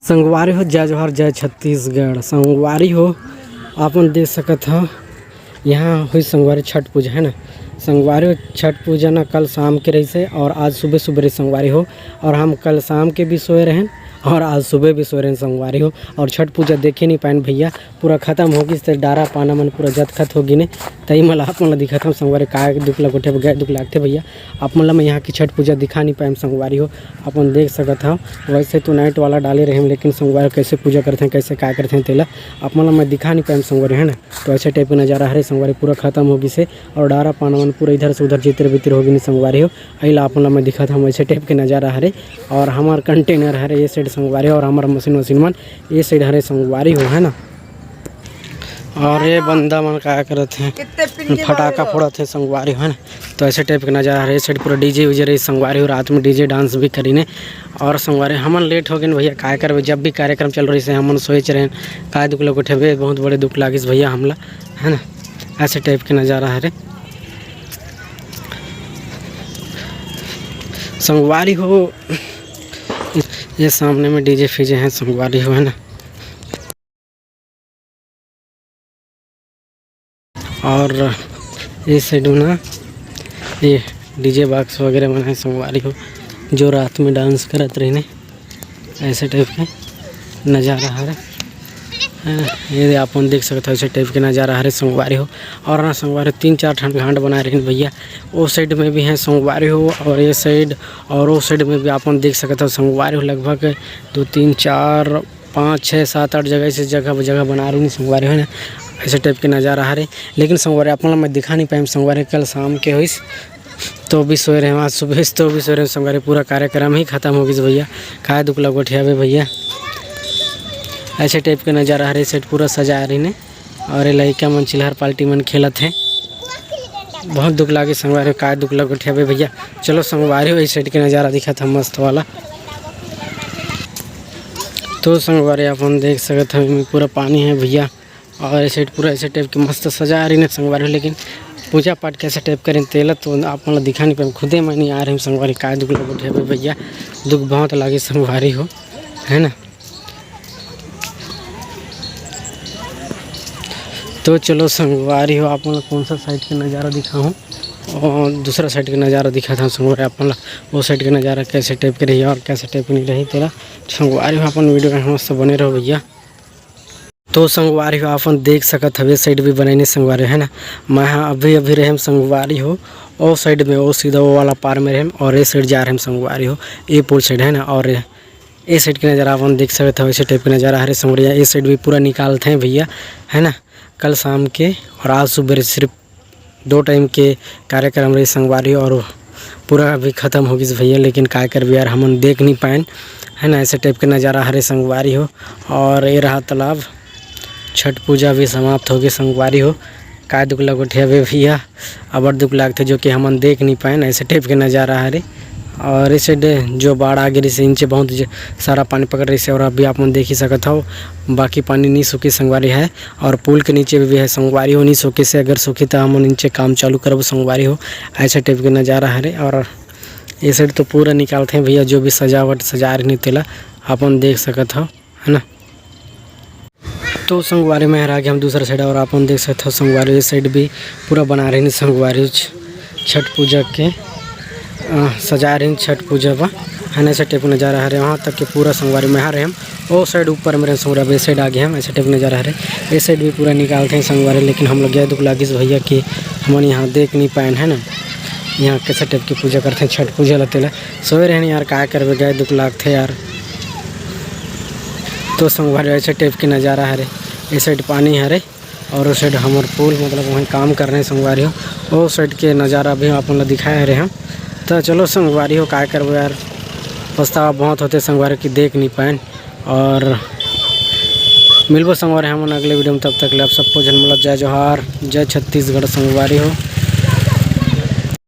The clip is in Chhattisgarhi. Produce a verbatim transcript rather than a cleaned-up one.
संगवारी हो, जय जोहार, जय छत्तीसगढ़। संगवारी हो, आपन देख सकत हो, यहाँ हुई संगवारी छठ पूजा, है ना। संगवारी हो, छठ पूजा ना कल शाम के रहिसे और आज सुबह सुबह रही संगवारी हो। और हम कल शाम के भी सोए रहेन और आज सुबह भी सोए रहेन संगवारी हो। और छठ पूजा देखे नहीं पाएन भैया, पूरा खत्म हो गिस, ते डारा पाना मन पूरा जतखत हो गिने। तई मला आप मन ला दिखत हव संगवारी, काय दुख ल गोठे गए दुख लागथे भैया। आप मन ला मैं यहाँ की छठ पूजा दिखा नहीं पाएम संगवारी हो, अपन देख सकत हव। वैसे तो नाइट वाला डाले रहेम, लेकिन संगवारी कैसे पूजा करथे, कैसे काय करथे, तेला आप मन ला मैं दिखा नहीं पाएम संगवारी, है ना। तो ऐसे टाइप के नज़ारा हरे संगवारी, पूरा खत्म हो गिसे और डारा पाना मन पूरा इधर से उधर जितिर बितिर हो गिनी संगवारी हो। अइला आप मन ला मैं दिखत हव, ऐसे टाइप के नज़ारा हरे। और हमार कंटेनर हरे ये साइड संगवारी हो, और हमार मशीन वशीन मन ये साइड हरे संगवारी हो, है ना। और ये बंदा मन का करत हे, कितने पिंडी फटाका मारे हो। फोड़त हे संगवारी हो, है ना। तो ऐसे टाइप के नज़ारा हरे। ये साइड पूरा डीजे वीजे रही संगवारी हो, रात में डीजे डांस भी करीने। और संगवारी हमन लेट हो गए भैया, काय करबे, जब भी कार्यक्रम चल रही से हमन सोच रहे हैं, काय दुख लग उठेबे, बहुत बड़े दुख लागिस भैया हमला, है ना। ऐसे टाइप के नज़ारा हरे संगवारी हो। ये सामने में डीजे फीजे हैं संगवारी हो, है ना। और ये साइड में ना ये डीजे बॉक्स वगैरह मन है संगवारी हो, जो रात में डांस करत रहिने, ऐसे टाइप के नज़ारा हरे। हाँ, ये आप मन देख सकत हो, ऐसे टाइप के नज़ारा हरे संगवारी हो। और ना संगवारी हो, तीन चार ठन घाट बनाए रहिन भैया, वो साइड में भी है संगवारी हो, और ये साइड और वो साइड में भी आप मन देख सकत हो संगवारी हो। लगभग दो तीन चार पाँच छः सात आठ जगह, ऐसे जगह जगह बना रही संगवारी हो ना, ऐसे टाइप के नज़ारा हरे। लेकिन संगवारी आप मन ला मैं दिखा नहीं पाएम संगवारी, कल शाम के होइस तो भी सोए रहे, आज सुबह से तो भी सोए रहे संगवारी, पूरा कार्यक्रम ही खत्म हो गिस भैया। काय दुख लग गोठियाबे भैया, ऐसे टाइप के नज़ारा हरे। सेट पूरा सजा रही ने और ये लइका मन चिल्हर पार्टी मन खेलत हे। बहुत दुख लागे संगवारी हो, काय दुख लग गोठियाबे भैया। चलो संगवारी हो, इस साइड के नज़ारा दिखत हे मस्त वाला। तो संगवारी आप मन देख सकत हो, एमे पूरा पानी है भैया, और ये साइड पूरा ऐसे टाइप के मस्त सजा रही ने संगवारी हो, लेकिन पूजा पाठ कैसे टाइप करें तेला तो आप मन ला दिखा नहीं पाएम, खुदे मैं नहीं आ रहे संगवारी, काय दुख लग उठेबे भैया, दुख बहुत लागे संगवारी हो, है ना। तो चलो संगवारी हो, आप मन ला कौन सा साइड के नज़ारा दिखाऊँ, और दूसरा साइड के नज़ारा दिखात हव संगवारी आप मन ला, वो साइड के नज़ारा कैसे टाइप के रही और कैसे टाइप के नहीं रही तेला। संगवारी हो, अपन वीडियो में मस्त बने रहो भैया। तो संगवारी हो, आप मन देख सकत हवे, साइड भी बनाइने संगवारी हो, है ना। मैं हा अभी अभी रहेम संगवारी हो, ओ साइड में, ओ सीधा वो वाला पार में रहेम, और ये साइड जा रहेम संगवारी हो, ये पुल साइड, है ना। और ये साइड के नज़ारा आप मन देख सकत हव, ऐसे टाइप के नज़ारा हरे संगवारी हो। ये साइड भी पूरा निकालते हैं भैया, है ना, कल शाम के और आज सुबह सिर्फ दो टाइम के कार्यक्रम रही संगवारी हो, और पूरा अभी खत्म हो गिस भैया, लेकिन काय करबे यार, हमन देख नहीं पाएन, है ना। ऐसे टाइप के नज़ारा हरे संगवारी हो। और ये रहा तालाब, छठ पूजा भी समाप्त हो गई संगवारी हो। काय दुख लग उठे हवे भैया, अबड़ दुख लागथे जो कि हमन देख नहीं पाएन, ऐसे टाइप के नज़ारा हरे। और इस साइड जो बाढ़ आ गिस, इनचे बहुत ज-, सारा पानी पकड़ रहिसे, और अभी आप मन देख ही सकत हव, बाकी पानी नहीं सूखिस संगवारी है। और पुल के नीचे भी है संगवारी हो, नहीं सूखिस, अगर सूखही त हमन नीचे काम चालू करबो संगवारी हो। ऐसे टाइप के नज़ारा हरे। और ये साइड तो पूरा निकालते हैं भैया, जो भी सजावट सजा रही तेला आप मन देख सकत हव, है ना। तो संगवारी, मैं हर आगे हम दूसरा साइड, और आप मन देख सकत हव संगवारी, ये साइड भी पूरा बना रही संगवारी छ-, छठ पूजा के, अ, सजा रही छठ पूजा बा, है ना। ऐसे टाइप के नज़ारा हरे, वहाँ तक के पूरा संगवारी में हरे हम, ओ साइड ऊपर में रहे संगवारी, अब ये साइड आ गए हम, ऐसे टाइप के नज़ारा हरे। ये साइड भी पूरा निकालते हैं संगवारी, लेकिन हम लोग यह दुख लागिस भैया कि हमन यहाँ देख नहीं पाएन, है ना, यहाँ कैसे टाइप की पूजा करते हैं छठ पूजा ला तेला। सोए रहने यार, का करबे, गए दुख लागथे यार। तो संगवारी, ऐसे टाइप के नज़ारा हरे, ये साइड पानी हरे और उस साइड हमर पुल, मतलब वहीं काम कर रहे हैं संगवारी हो। वो साइड के नज़ारा भी आप मन ला दिखाए हरे हम। तो चलो संगवारी हो, का करबो यार, पछतावा बहुत होथे संगवारी कि देख नहीं पाएन। और मिलबो संगवारी हमन अगले वीडियो में, तब तक ले आप सबको झन मन ला जय जोहार, जय छत्तीसगढ़ संगवारी हो।